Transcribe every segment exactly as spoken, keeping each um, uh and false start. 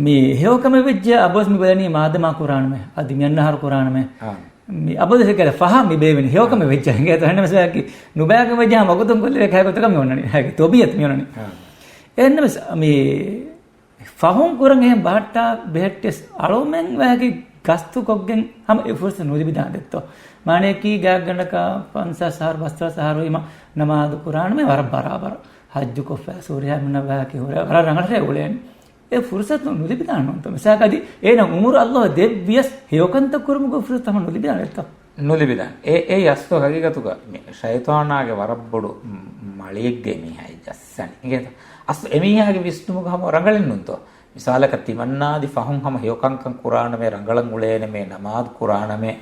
މި ހެޔޮކަމެއް ވެއްޖެ އަބަދުވެސް މި ބުނަނީ މާދަމާ ކުރާނަމޭ. އަދި މި އަންނަ އަހަރު ކުރާނަމޭ. އާ. މި އަބަދުވެސް އެކަލަ ފަހަށް މި ބޭވެނީ. ހެޔޮކަމެއް އާ. ވެއްޖެ އިނގޭތޯ. އެހެންނަމަވެސް މި ވަކި ނުބައިކަމެއް ވެއްޖެ ހަމަ ވަގުތުން ކޮށްލެވޭ ކަހަލަ ގޮތަކަށް މި އޮންނަނީ. އޭގެ ތަބީއަތު މި އޮންނަނީ. އާ. އެހެންނަމަވެސް މި ފަހުން ކުރަން އެހެން ބަހައްޓާ ބެހެއްޓިޔަސް އަޅުމެން ވަކި ގަސްތުކޮށްގެން ހަމަ އެ ފުރުސަތު ނުލިބިދާނެތޯ. މާނަޔަކީ ގާތްގަނޑަކަށް ފަންސާސް އަހަރު ބަސްފަސް އަހަރު ވީމަ ނަމާދު ކުރާނަމޭ ވަރަށް ބަރާބަރަށް. ޙައްޖު ކޮށްފަ ސޫރިޔާ މިނަށް ވަކި ހުރެ ވަރަށް ރަނގަޅަށް އުޅޭނެ. އެ ފުރުސަތު ނުލިބިދާނެތޯ. މިސާލަކަށް އަދި އޭނަ އުމުރު ﷲ ދެއްވިޔަސް ހެޔޮކަންތައް ކުރުމުގެ ފުރުސަތު ހަމަ ނުލިބިދާނެތޯ. ނުލިބިދާނެ. އެ، އެ އަސްލު ހަގީގަތުގަ މި ޝައިޠާނާގެ ވަރަށް ބޮޑު މް، މަޅިއެއްގަ މީހާ ޖައްސަނީ. އިނގޭތަ؟ އަސްލު އެމީހާގެ ވިސްނުމުގަ ހަމަ ރަނގަޅެއް ނޫންތޯ. މިސާލަކަށް ތިމަންނާ އަދި ފަހުން ހަމަ ހެޔޮކަންކަން ކުރާނަމޭ، ރަނގަޅަށް އުޅޭނަމޭ، ނަމާދު ކުރާނަމޭ،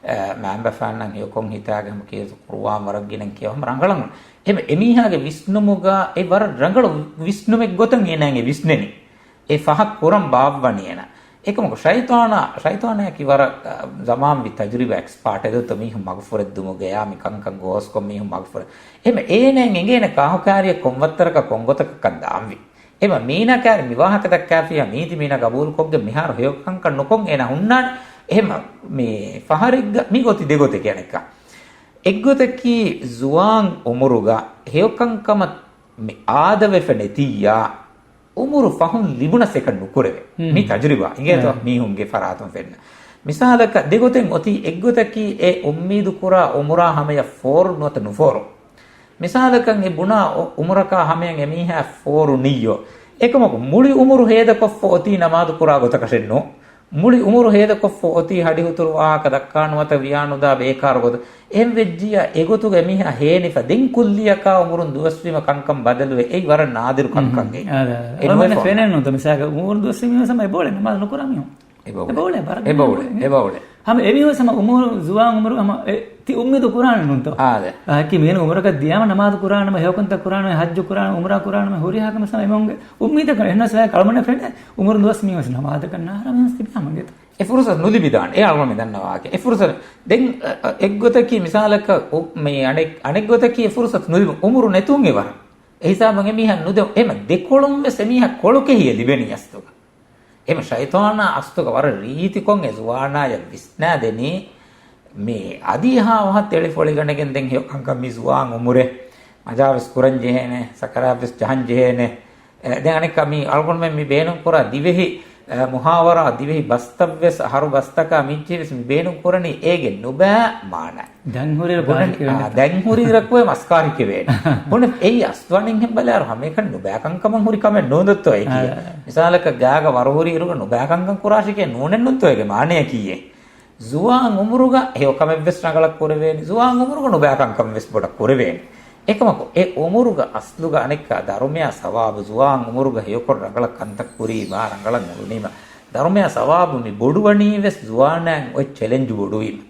އަ، މައިންބަފައިންނަށް ހެޔޮކޮށް ހިތާގެ ހަމަ ކިޔޭތޯ ޤުރުއާން ވަރަށް ގިނައިން ކިޔަވާ ހަމަ ރަނގަޅަށް އުޅޭ. އެމަ، އެމީހާގެ ވިސްނުމުގަ އެ ވަރަށް ރަނގަޅު ވިސްނުމެއް ގޮތަށް އޭނާއަށް އެ ވިސްނެނީ. އެ ފަހަށް ކުރަން ބާއްވަނީ އޭނާ. އެކަމަކު ޝައިޠާނާ، ޝައިޠާނާއަކީ ވަރަށް، އަ، ޒަމާންވީ ތަޖުރިބާ އެކްސްޕާޓެއް ދޯ މީހުން މަގުފުރެއްދުމުގަޔާ މި ކަންކަން ގޯސްކޮށް މީހުން މަގުފުރެ. އެހެން އޭނައަށް އެނގޭނެ ކާހުކާރިއަށް ކޮން ވައްތަރަކަށް ކޮން ގޮތަކަށް ކަން ދާންވީ. އެހެން މީނާ ކާރި މި ވާހަކަ ދައްކާފިއްޔާ މީތި މީނާ ގަބޫލުކޮށްގެން މިހާރު ހެޔޮ ކަންކަން ނުކޮށް އޭނަ ހުންނާނެ. އެހެން މި ފަހަރެއްގަ މި ގޮތީ ދެ ގޮތެކޭ އަނެއްކާ. އެއްގޮތަކީ ޒުވާން އުމުރުގަ ހެޔޮކަންކަމަށް މި އާދަވެފަ ނެތިއްޔާ، އުމުރު ފަހުން ލިބުނަސް އެކަން ނުކުރެވޭ. މި ތަޖުރިބާ އިނގޭތޯ މީހުންގެ ފަރާތުން ފެންނަ. މިސާލަކަށް ދެގޮތެއް އޮތީ، އެއްގޮތަކީ އެ އުއްމީދު ކުރާ އުމުރާ ހަމަޔަށް ފޯރު ނުވަތަ ނުފޯރު. މިސާލަކަށް އެ ބުނާ އު-، އުމުރަކާ ހަމަޔަށް އެމީހާ ފޯރު ނިއްޔޯ. އެކަމަކު މުޅި އުމުރު ހޭދަކޮށްފަ އޮތީ ނަމާދު ކުރާ ގޮތަކަށެއް ނޫން. މުޅި އުމުރު ހޭދަކޮށްފަ އޮތީ ހަޑިހުތުރު ވާހަކަ ދައްކާ ނުވަތަ ވިޔާނުދާ ބޭކާރު ގޮތަށް. އެހެން ވެއްޖިއްޔާ އެގޮތުގަ އެމީހާ ހޭނިފަ ދެން ކުއްލިއަކާ އުމުރުން ދުވަސްވީމަ ކަންކަން ބަދަލުވެ އެއީ ވަރަށް ނާދިރު ކަންކަން އެއީ. އެ ނުވެފަ. ފެނެއްނުތަ މިސާލަކަށް އުމުރުން ދުވަސްވީމަ ހަމަ އެބައުޅޭ ނަމާދު ނުކުރާ މީހުން. އެބައުޅޭ. އެބައުޅޭ. އެބައުޅޭ. އެބައުޅޭ. ހަމަ އެމީހުން ހަމަ އުމުރު ޒުވާން އުމުރު ހަމަ އެ ތި އުއްމީދު ކުރާނެ ނޫންތޯ؟ އާދެ. އަކީ މީނަ އުމުރަކަށް ދިޔާމަ ނަމާދު ކުރާނަމަ ހެޔޮކަންތައް ކުރާނަމަ ހައްޖު ކުރާނަމަ އުމުރާ ކުރާނަމަ ހުރިހާ ކަމެއް ހަމަ އެމީހުންގެ އުއްމީދަކަށް އެހެންނަސް ކަޅުމަނެ ފެނޭ އުމުރު ދުވަސް މީހުން ނަމާދަކަށް ނާރަ މީހުން ތިބި ހަމަ ގެތަ. އެ ފުރުސަތު ނުލިބިދާނެ. އެ އަޅުގަނޑު މި ދަންނަވާކަށް. އެ ފުރުސަތު ދެން، އަ، އަ، އެއްގޮތަކީ މިސާލަކަށް އު-، މި އަނެއް، އަނެއްގޮތަކީ އެ ފުރުސަތު ނުލިބުން އުމުރު ނެތުން އެ ވަރަށް. އެ ހިސާބަށް އެމީހަށް ނުދެ، އެމަ ދެކޮޅުން ވެސް އެމީހަށް ކޮޅުކެހިއެއް ލިބެނީ އަސްލުގަ. އެމަ ޝައިޠާނާ އަސްލުގަ ވަރަށް ރީތިކޮށް އެ ޒުވާނާޔަށް ވިސްނާދެނީ މި އަދި އެހާ ވަހަށް ތެޅިފޮޅިގަނެގެން ދެން ހެޔޮކަންކަން މި ޒުވާން އުމުރެއް މަޖާވެސް ކުރަން ޖެހޭނެ، ސަކަރާތްވެސް ޖަހަން ޖެހޭނެ. އެ، ދެން އަނެއްކާ މި އަޅުގަނޑުމެން މި ބޭނުން ކުރާ ދިވެހި، އެ، މުހާވަރާ ދިވެހި ބަސްތައްވެސް އަހަރު ބަސްތަކާ މިއްޗިވެސް މި ބޭނުން ކުރަނީ އޭގެ ނުބައި މާނަ. ދެން ހުރި ބުނަނީ، އާ، ދެން ހުރި ރަކުވެ މަސްކާރި ކެވޭނެ. ބުނެ އެއީ އަސްލު އަނެއްހެން ބަލާރު ހަމައެކަނި ނުބައި ކަންކަމަށް ހުރި ކަމެއް ނޫންދޮއްތޯ އެކީ. އާ. މިސާލަކަށް ގާގަ ވަރު ހުރި އިރުގަ ނުބައި ކަންކަން ކުރާށިކޭ ނޫނެއް ނޫންތޯ އޭގެ މާނަޔަކީއޭ. ޒުވާން އުމުރުގަ ހެޔޮކަމެއްވެސް ރަނގަޅަށް ކުރެވޭނެ، ޒުވާން އުމުރުގަ ނުބައި ކަންކަމެއްވެސް ބޮޑަށް ކުރެވޭނެ. އެކަމަކު، އެ އުމުރުގަ އަސްލުގަ އަނެއްކާ ދަރުމަޔާ ސަވާބު، ޒުވާން އުމުރުގަ ހެޔޮކޮށް ރަނގަޅަށް ކަންތައް ކުރީމާ، ރަނގަޅަށް އުޅުނީމާ، ދަރުމަޔާ ސަވާބު މި ބޮޑުވަނީވެސް ޒުވާނާއިން އޮތް ޗެލެންޖު ބޮޑުވީމަ.